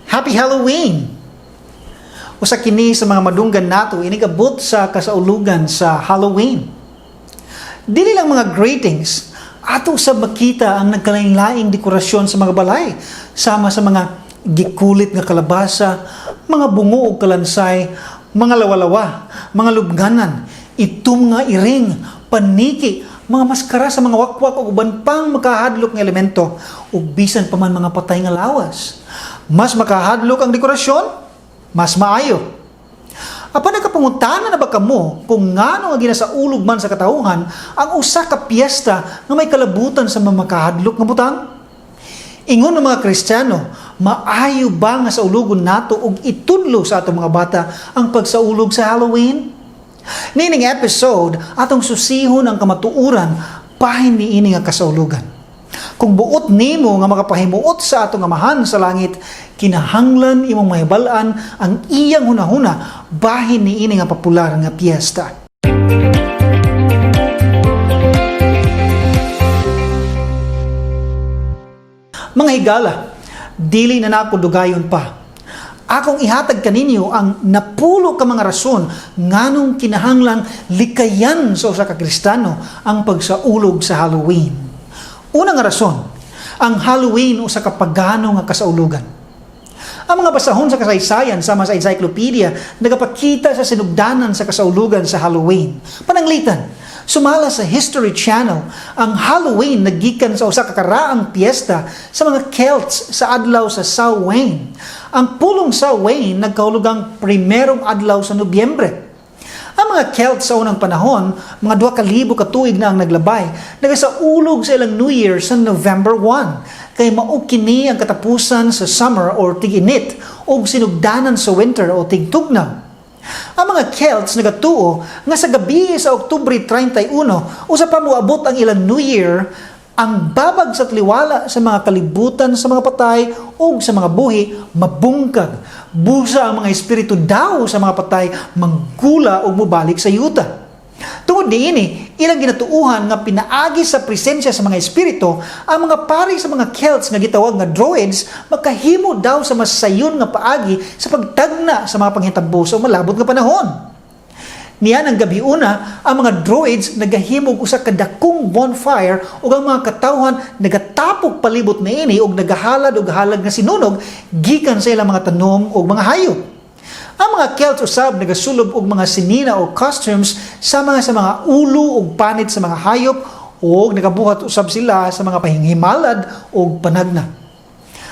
Happy Halloween! Usa kini sa mga madunggan nato inigabot sa kasaulugan sa Halloween. Dili lang mga greetings, ato sa makita ang nagkalain-laing dekorasyon sa mga balay, sama sa mga gikulit nga kalabasa, mga bungo ug kalansay, mga lawalawa, mga lubnganan, itom nga iring, paniki, mga maskara sa mga wakwak ug uban pang makahadlok nga elemento ug bisan pa man mga patay nga lawas. Mas makahadlok ang dekorasyon, mas maayo. Apan nakapangutana na ba kamo kung ngano nga ginasaulog man sa katawhan ang usa ka piyesta nga may kalabutan sa mga makahadlok nga butang? Ingon ng mga Kristiyano, maayo ba nga saulugon nato og itudlo sa atong mga bata ang pagsaulog sa Halloween? Niining episode, atong susihon ang kamatuoran bahin niini nga kasaulugan. Kung buot nimo nga makapahimuot sa atong Amahan sa langit, kinahanglan imong mahibal-an ang iyang hunahuna bahin niini nga popular nga piyesta. Mga higala, dili na nako dugayon pa. Akong ihatag kaninyo ang napulo ka mga rason nganong kinahanglang likayan sa usa ka Kristiyano ang pagsaulog sa Halloween. Una nga rason, ang Halloween usa ka pagano nga kasaulugan. Ang mga basahon sa kasaysayan sama sa encyclopedia nagapakita sa sinugdanan sa kasaulugan sa Halloween. Pananglitan, sumala sa History Channel, ang Halloween nagikan sa usa ka karaang piyesta sa mga Celts sa adlaw sa Samhain. Ang pulong Samhain nagkahulugang primerong adlaw sa Nobyembre. Ang mga Celts sa unang panahon, mga 2,000 ka tuig na ang naglabay, nagasaulog sa ilang New Year sa November 1. Kay mao kini ang katapusan sa summer or tig-init o sinugdanan sa winter o tigtugnaw. Ang mga Celts nagatuo nga sa gabi sa Oktubre 31, usa pa moabot ang ilang New Year, ang babag sa taliwala sa mga kalibutan sa mga patay o sa mga buhi mabungkag. Busa ang mga espiritu daw sa mga patay manggula o mobalik sa yuta. Tungod niini, ilang ginatuuhan nga pinaagi sa presensya sa mga espiritu, ang mga pari sa mga Celts nga gitawag nga Druids makahimo daw sa mas sayon nga paagi sa pagtagna sa mga panghitabo sa malabot nga panahon. Niya ng gabi una, ang mga Druids nagahimog usa ka dakong bonfire ug ang mga katawhan nagatapok palibot niini ug nagahalad og halad nga sinunog gikan sa ilang mga tanom ug mga hayop. Ang mga Celts usab nagasulob og mga sinina o costumes sa mga ulo ug panit sa mga hayop ug nagabuhat usab sila sa mga pahinghimalad ug panagna.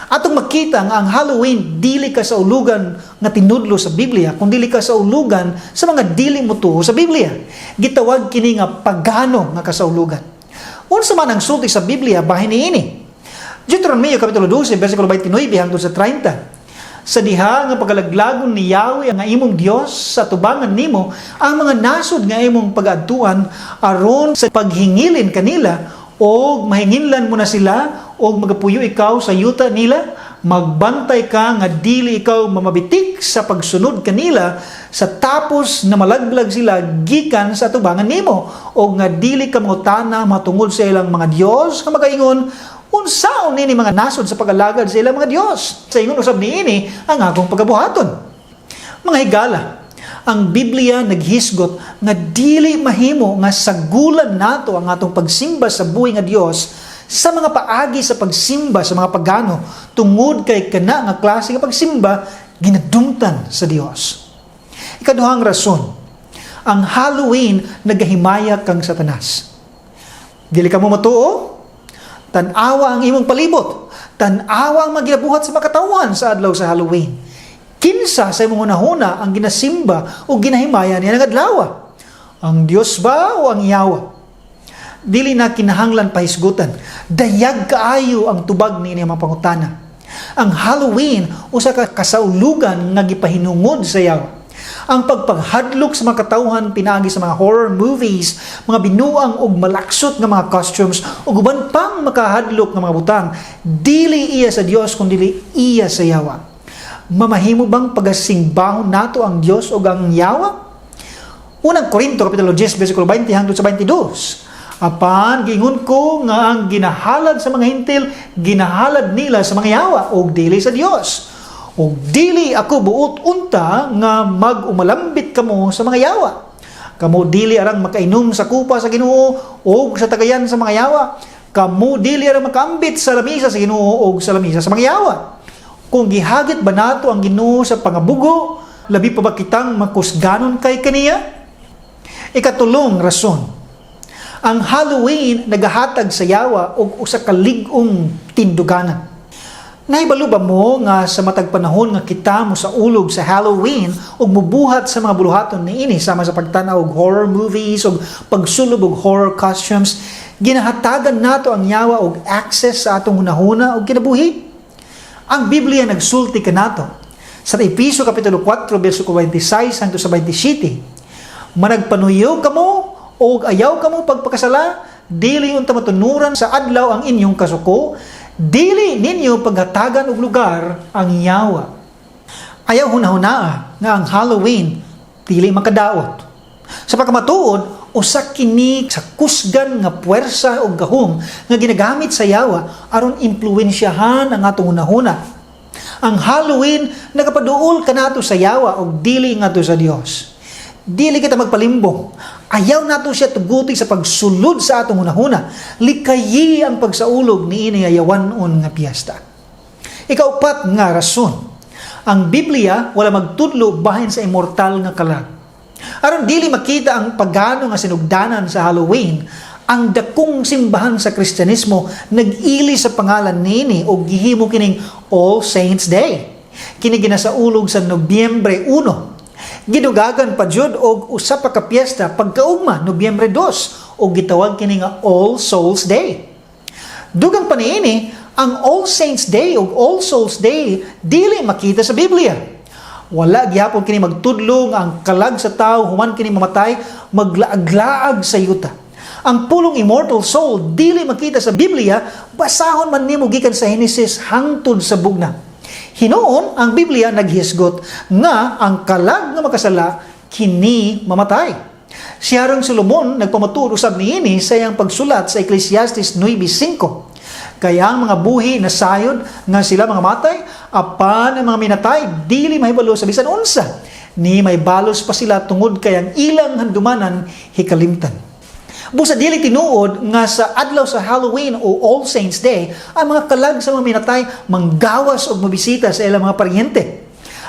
Atong makita nga ang Halloween dili ka sa ulugan nga tinudlo sa Biblia, kung dili ka sa ulugan sa mga dili motuo sa Biblia. Gitawag kini nga pagano nga kasaulugan. Unsa man ang sulti sa Biblia bahin niini? Deuteronomio kapitulo 12 bersikulo 29 hangtod sa 30. Sa diha nga pagalaglagon ni Yahweh ang imong Dios sa tubangan nimo ang mga nasod nga imong pagaadtuan aron sa paghingilin kanila og mahinginlan mo na sila og magapuyo ikaw sa yuta nila, magbantay ka nga dili ikaw mamabitik sa pagsunod kanila sa tapos na malaglag sila gikan sa tubangan nimo, og nga dili ka mangutana matungod sa ilang mga Dios nga magaingon, unsaon nini mga nasod sa pag-alagad sa ilang mga Dios? Sa ingon usab niini ang akong pagabuhaton. Mga higala, ang Biblia naghisgot nga dili mahimo nga sagulan nato ang atong pagsimba sa buhi nga Dios sa mga paagi sa pagsimba sa mga pagano, tungod kay kana nga klase nga pagsimba ginadumtan sa Dios. Ikaduhang rason, ang Halloween nagahimaya kang Satanas. Dili ka mo matuo? Tan-awa ang imong palibot. Tan-awa ang mga ginabuhat sa makatawhan sa adlaw sa Halloween. Kinsa sa imong hunahuna ang ginasimba o ginahimaya niya ng adlaw? Ang Dios ba o ang yawa? Dili na kinahanglan pahisgutan. Dayag kaayo ang tubag niini mga pangutana. Ang Halloween usa ka kasaulugan nga gipahinungod sa yawa. Ang pagpaghadlok sa mga katawhan pinaagi sa mga horror movies, mga binuang og malaksot nga mga costumes ug uban pang makahadlok nga mga butang, dili iya sa Dios kun dili iya sa yawa. Mamahimo bang pagasimbahon nato ang Dios ug ang yawa? Unang Korinto kapitulo 10 bersikulo 20 hangtod sa 22. Apan giingon ko nga ang ginahalad sa mga Hentil, ginahalad nila sa mga yawa ug dili sa Dios. Ug dili ako buot unta nga mag-umalambit kamo sa mga yawa. Kamo dili arang makainom sa kupa sa Ginoo ug sa tagayan sa mga yawa. Kamo dili arang makaambit sa lamisa sa Ginoo ug sa lamisa sa mga yawa. Kung gihagit ba nato ang Ginoo sa pangabugo, labi pa ba kitang makusganon kay kaniya? Ikatulong rason, ang Halloween nagahatag sa yawa og usa ka lig-ong tinduganan. Nahibalo ba mo nga sa matag panahon nga kita mo saulog sa Halloween ug mubuhat sa mga buluhaton niini sama sa pagtan-aw og horror movies ug pagsulob og horror costumes, ginahatagan nato ang yawa og access sa atong hunahuna ug kinabuhi? Ang Biblia nagsulti kanato. Sa Epeso Kapitulo 4 verso 46 hangtod sa 27, "Managpanuyo kamo og ayaw kamo pagpakasala, dili unta matunuran sa adlaw ang inyong kasuko, dili ninyo paghatagan og lugar ang yawa." Ayaw hunahunaa nga ang Halloween dili makadaot. Sa pagkamatuod, usa kini sa kusgan nga puwersa o gahom nga ginagamit sa yawa aron impluwensyahan ang atong hunahuna. Ang Halloween nagapaduol kanato sa yawa og dili ngadto sa Dios. Dili kita magpalimbong. Ayaw nato siya tuguti sa pagsulod sa atong hunahuna. Likayi ang pagsaulog niini ayawanon nga piyesta. Ikaupat nga rason, ang Biblia wala magtudlo bahin sa immortal nga kalag. Aron dili makita ang pagano nga sinugdanan sa Halloween, ang dakong simbahan sa Kristyanismo nag-ili sa pangalan niini og gihimo kining All Saints Day. Kini ginasaulog sa Nobyembre 1. Gidugangan pa jud og usa pa ka piyesta pagkaugma, Nobyembre 2, og gitawag kini nga All Souls Day. Dugang pa niini, ang All Saints Day ug All Souls Day dili makita sa Biblia. Wala gihapon kini magtudlo nga ang kalag sa tao human kini mamatay maglaag-laag sa yuta. Ang pulong immortal soul dili makita sa Biblia, basahon man nimo gikan sa Genesis hangtod sa bugna. Hinuon, ang Biblia naghisgot nga ang kalag nga makasala kini mamatay. Si Harang Solomon nagpamatuod usab niini sa iyang pagsulat sa Ecclesiastes 9:5. "Kaya ang mga buhi na sayod nga sila mga matay, apan ang mga minatay dili mahibalo sa bisan unsa. Ni may balos pa sila tungod kay ang ilang handumanan hikalimtan." Busa dili tinuod nga sa adlaw sa Halloween o All Saints Day, ang mga kalag sa mga minatay manggawas og mobisita sa ilang mga paryente.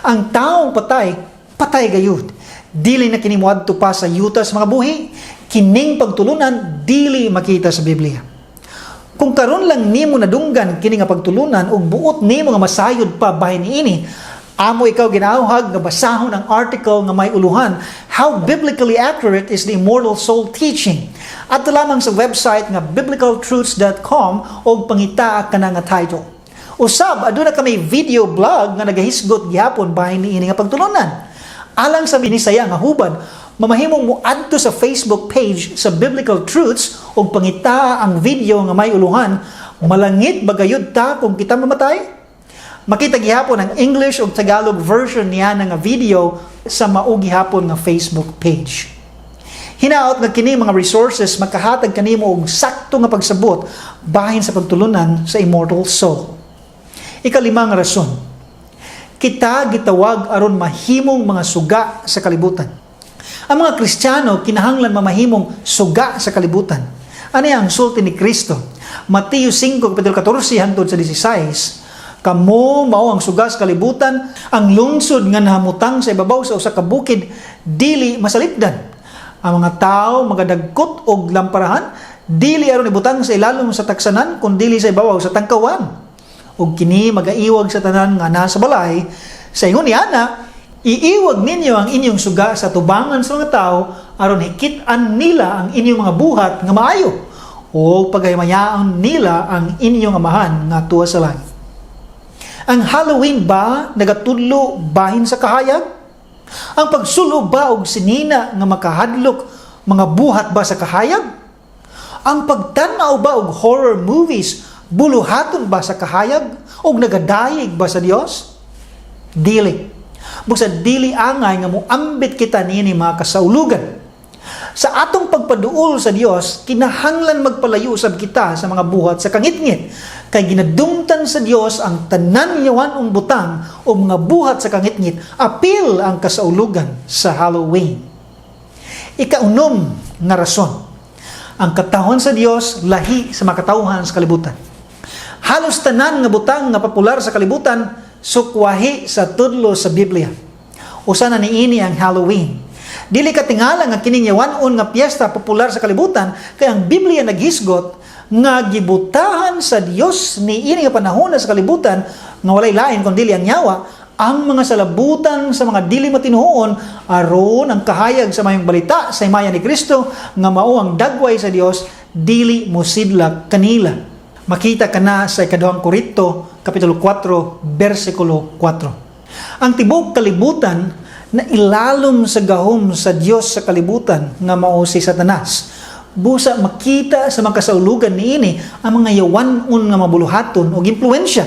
Ang taong patay, patay gayud. Dili na kini moadto pa sa yuta sa mga buhi. Kining pagtulunan dili makita sa Biblia. Kung karon lang nimo nadunggan kini nga pagtulunan ug buot nimo nga masayod pa bahin niini, amo ikaw ginauhag nga basahon ang article nga may uluhan "How Biblically Accurate is the Immortal Soul Teaching?" Adto lamang sa website nga biblicaltruths.com og pangitaa kana nga title. Usab aduna kami video blog nga nagahisgot gihapon bahin niini nga pagtulunan. Alang sa binisaya nga hubad, mamahimong moadto sa Facebook page sa Biblical Truths ug pangitaa ang video nga may uluhan "Malangit ba gayud ta kung kita mamatay?" Makita gihapon ang English ug Tagalog version niya nga video sa mao gihapon nga Facebook page. Hinaot nga kini mga resources makahatag kanimo og sakto nga pagsabot bahin sa pagtulunan sa immortal soul. Ikalimang rason, kita gitawag aron mahimong mga suga sa kalibutan. Ang mga Kristiyano kinahanglan mamahimong suga sa kalibutan. Ano ang sulti ni Kristo? Mateo 5, Kapitulo 14 hangtod sa 16, "Kamo mao ang suga sa kalibutan. Ang lungsod nga nahamutang sa ibabaw sa usa ka bukid dili masalipdan. Ang mga tao magadagkot og lamparahan, dili aron ibutang sa ilalom sa taksanan, kun dili sa ibabaw sa tangkawan. Ug kini magaiwag sa tanan nga nasa balay. Sa ingon niana, iiwag ninyo ang inyong suga sa tubangan sa mga tao aron hikit-an nila ang inyong mga buhat nga maayo o paghimayaon nila ang inyong Amahan nga tuwa sa langit." Ang Halloween ba nagatudlo bahin sa kahayag? Ang pagsulob ba og sinina nga makahadlok mga buhat ba sa kahayag? Ang pagtan-aw ba og horror movies buluhaton ba sa kahayag og nagadayig ba sa Dios? Dili. Busa dili angay nga moambit kita niini mga kasaulugan. Sa atong pagpaduol sa Dios, kinahanglan magpalayo usab kita sa mga buhat sa kangitngit. Kay ginadumtan sa Dios ang tanan yawanong butang o mga buhat sa kangitngit, apil ang kasaulugan sa Halloween. Ikaunom nga rason, ang katawhan sa Dios lahi sa mga katawhan sa kalibutan. Halos tanan nga butang nga popular sa kalibutan sukwahi sa tudlo sa Biblia. Usa na niini ang Halloween. Dili katingala nga kining yawanon nga piyesta popular sa kalibutan kay ang Biblia naghisgot nga gibutahan sa Dios niini nga panahon sa kalibutan nga walay lain kun dili ang yawa, ang mga salabutan sa mga dili matinuon, aron ang kahayag sa mayong balita sa himaya ni Kristo nga mao ang dagway sa Dios dili mosidlak kanila. Makita kana sa Ikaduhang Korinto kapitulo 4 bersikulo 4. Ang tibuok kalibutan na ilalom sa gahom sa Dios sa kalibutan nga mao si Satanas. Busa makita sa mga kasaulugan niini ang mga yawanon nga mabuluhaton og impluwensya.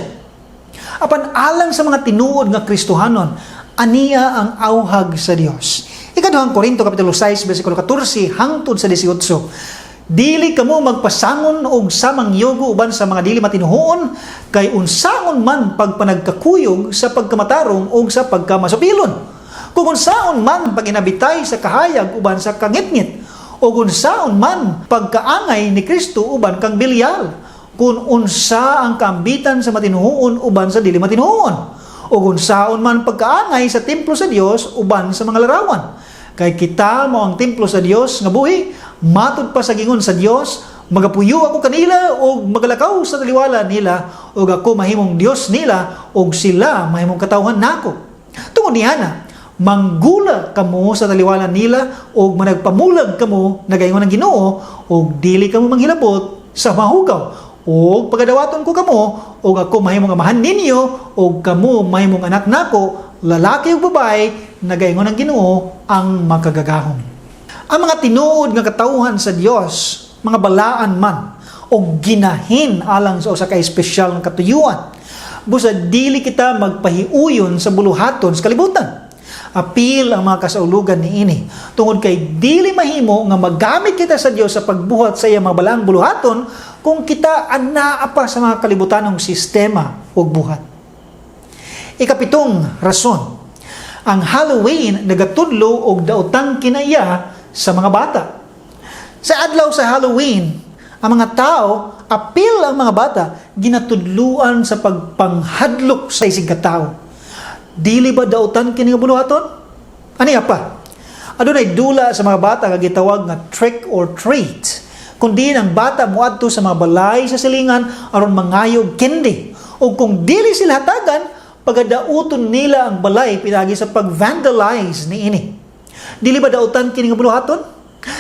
Apan alang sa mga tinuod nga Kristohanon, ania ang auhag sa Dios. Ikaduhang Korinto kapitulo 6 bersikulo 14 hangtod sa 18. Dili kamo magpasangon og samang yugo uban sa mga dili matinuhoon, kay unsaon man pagpanagkakuyog sa pagkamatarong og sa pagkamasupilon? Kung unsaon man paginabitay sa kahayag uban sa kangitngit, o unsaon man pagkaangay ni Kristo uban kang Belial? Kung unsa ang kaambitan sa matinuhoon uban sa dili matinuhoon, o unsaon man pagkaangay sa templo sa Dios uban sa mga larawan? Kay kita mao ang templo sa Dios nga buhi, matud pa sa gingon sa Dios, "Magapuyo ako kanila og magalakaw sa taliwala nila, ug ako mahimong Dios nila ug sila mahimong katawhan nako." Tungod niana, manggula kamo sa taliwala nila ug managpamulag kamo, nagaingon ang Ginoo, ug dili kamo manghilabot sa mahugaw. Ug pagadawaton ko kamo, ug ako mahimong amahan ninyo, ug kamo mahimong anak nako, lalaki ug babae, nagaingon ang Ginoo ang makagagahom. Ang mga tinuod nga katawhan sa Dios, mga balaan man og ginahin alang sa usa ka espesyal nga katuyuan. Busa dili kita magpahiuyon sa buluhaton sa kalibutan. Apil ang mga kasaulugan niini. Tungod kay dili mahimo nga magamit kita sa Dios sa pagbuhat sa iyang mga balaang buluhaton kung kita anaa pa sa mga kalibutanong sistema ug buhat. Ikapitong rason, ang Halloween nagatudlo og daotang kinaiya sa mga bata. Sa adlaw sa Halloween, ang mga tao, apil ang mga bata, ginatudluan sa pagpanghadlok sa isig katao. Dili ba dautan kini nga buluhaton? Aniya pa? Adunay dula sa mga bata nga gitawag nga trick or treat, kundi ang bata moadto sa mga balay sa silingan aron mangayog candy. O kung dili sila hatagan, pagadauton nila ang balay pinaagi sa pag-vandalize niini. Dili ba dautan kini nga buluhaton?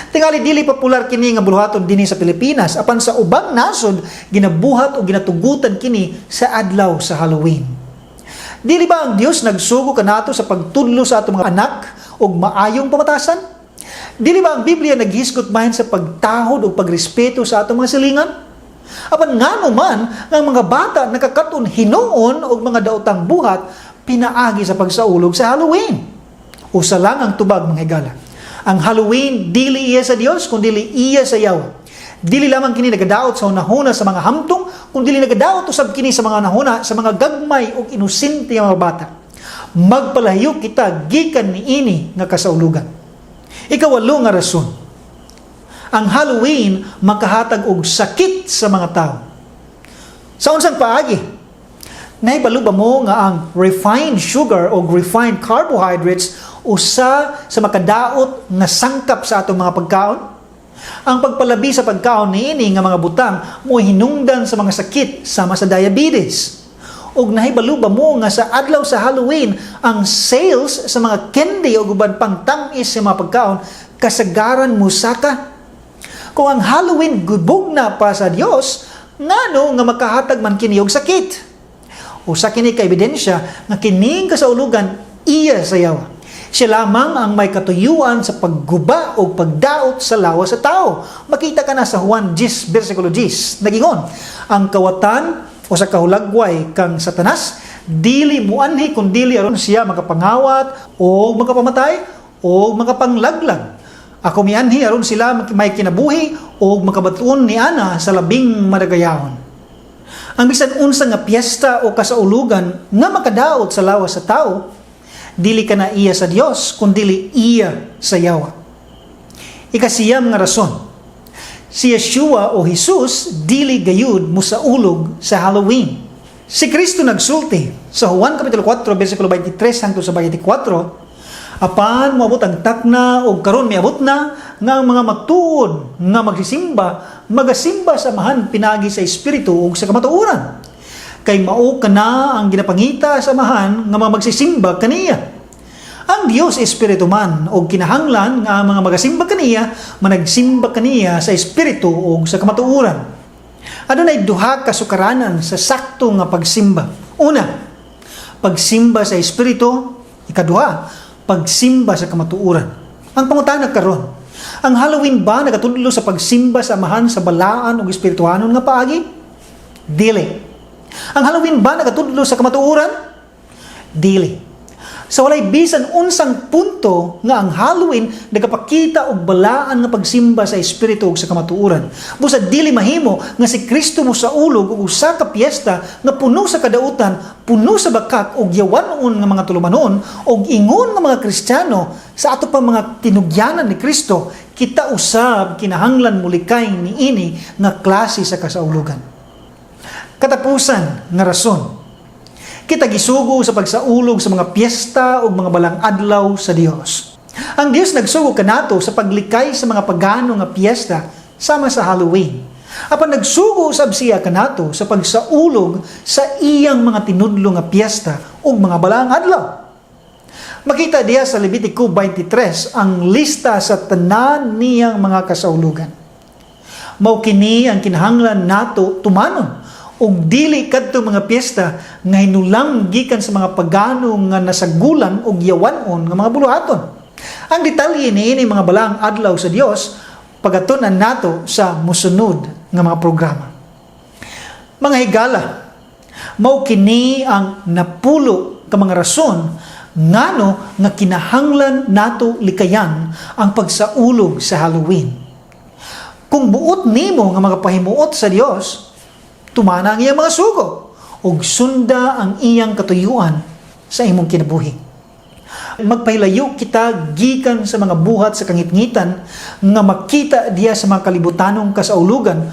Tingali dili popular kini nga buluhaton dinhi sa Pilipinas, apan sa ubang nasod ginabuhat o ginatugutan kini sa adlaw sa Halloween. Dili ba ang Dios nagsugo kanato sa pagtudlo sa atong mga anak og maayong pamatasan? Dili ba ang Biblia naghisgot bahin sa pagtahod ug pagrespeto sa atong mga silingan? Apan ngano man nga ang mga bata nakakaton hinuon og mga daotang buhat pinaagi sa pagsaulog sa Halloween? Usa lang ang tubag, mga higala. Ang Halloween dili iya sa Dios kun dili iya sa yawa. Dili lamang kini nagadaot sa hunahuna sa mga hamtong, kun dili nagadaot usab kini sa mga hunahuna sa mga gagmay ug inosente nga mga bata. Magpalayo kita gikan niini nga kasaulugan. Ikawalo nga rason, ang Halloween makahatag og sakit sa mga tao. Sa unsang paagi? Nahibalo ba mo nga ang refined sugar o refined carbohydrates usa sa makadaot nga sangkap sa atong mga pagkaon? Ang pagpalabi sa pagkaon niini nga mga butang mo hinungdan sa mga sakit sama sa diabetes. Og nahibalo ba mo nga sa adlaw sa Halloween, ang sales sa mga candy o uban pang tamis sa mga pagkaon kasagaran musaka? Kung ang Halloween gibugna pa sa Dios, ngano nga makahatag man kini og sakit? Usa kini ka ebidensya nga kining kasaulugan iya sa yawa. Siya lamang ang may katuyuan sa pagguba o pagdaot sa lawas sa tao. Makita kana sa Juan 10, versikulo 10. Nagingon, ang kawatan o sa kahulagway kang Satanas, dili muanhi kun dili aron siya makapangawat o makapamatay o makapanglaglag. Ako mianhi aron sila may kinabuhi o makabatuon ni ana sa labing madagayawon. Ang bisan unsa nga piyesta o kasaulugan nga makadaot sa lawas sa tao, dili kana iya sa Dios kundili iya sa yawa. Ikasiyam nga rason, si Yeshua o Jesus dili gayud musaulog sa Halloween. Si Kristo nagsulti sa Juan Kapitulo 4 versikulo 23 hangtod sa 24, "Apan moabot ang takna og karon miabot na nga ang mga magtuod nga magsisimba magasimba sa Amahan pinaagi sa espiritu ug sa kamatuoran, kay mao kana ang ginapangita sa Amahan nga mga magsisimba kaniya. Ang Dios espiritu man ug kinahanglan nga ang mga magasimba kaniya managsimba kaniya sa espiritu ug sa kamatuoran." Adunay duha ka sukaranan sa sakto nga pagsimba. Una, pagsimba sa espiritu. Ikaduha, pagsimba sa kamatuoran. Ang pangutana karon, ang Halloween ba nagatudlo sa pagsimba sa Amahan sa balaan ug espirituhanon nga paagi? Dili. Ang Halloween ba nagatudlo sa kamatuoran? Dili. Sa walay bisan unsang punto nga ang Halloween nagapakita og balaan nga pagsimba sa espiritu ug sa kamatuoran. Busa dili mahimo nga si Kristo mo saulog og usa ka piyesta nga puno sa kadautan, puno sa bakak ug yawanon nga mga tulumanon ug ingon nga mga Kristiyano sa ato pa mga tinugyanan ni Kristo, kita usab kinahanglan mulikay niini nga klase sa kasaulugan. Katapusan nga rason, kita gisugo sa pagsaulog sa mga piyesta o mga balang adlaw sa Dios. Ang Dios nagsugo kanato sa paglikay sa mga pagano nga piyesta sama sa Halloween. Apan nagsugo sab siya kanato sa pagsaulog sa iyang mga tinudlo nga piyesta ug mga balang adlaw. Makita diya sa Levitico 23 ang lista sa tanan niyang mga kasaulugan. Mao kini ang kinahanglan nato tumanon ug dili kadto mga piyesta nga hinulang gikan sa mga pagano nga nasagulan og yawanon nga mga buluhaton. Ang detalye niini mga balaang adlaw sa Dios pagatun-an nato sa musunod nga mga programa. Mga higala, mao kini ang 10 ka mga rason ngano nga kinahanglan nato likayan ang pagsaulog sa Halloween. Kung buot nimo nga magapahimuot sa Dios, tumana ang iyang mga sugo ug sunda ang iyang katuyuan sa imong kinabuhi. Magpahilayo kita gikan sa mga buhat sa kangitngitan nga makita diya sa mga kalibutanong kasaulugan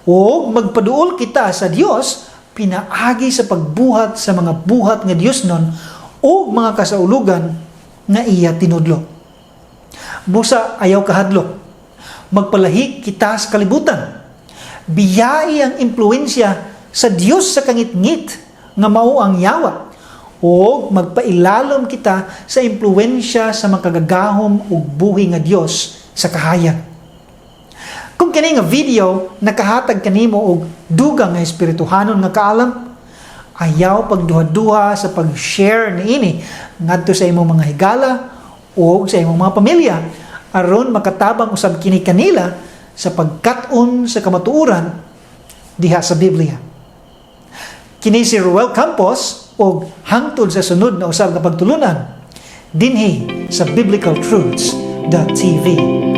o magpaduol kita sa Dios pinaagi sa pagbuhat sa mga buhat nga Dios nun o mga kasaulugan nga iya tinudlo. Busa ayaw kahadlok. Magpalahik kita sa kalibutan. Biyai ang impluensya sa Dios sa kangitngit nga mao ang yawa o magpailalom kita sa impluensya sa makagagahom ug buhi nga Dios sa kahayag. Kung kini nga video nakahatag kanimo og dugang nga espirituhanon nga kaalam, ayaw pagduha-duha sa pag-share niini ngadto sa imong mga higala o sa imong mga pamilya aron makatabang usab kini kanila sa pagkat-on sa kamatuoran diha sa Biblia. Kini si Ruel Campos og hangtod sa sunod na usab nga pagtulunan dinhi sa biblicaltruths.tv.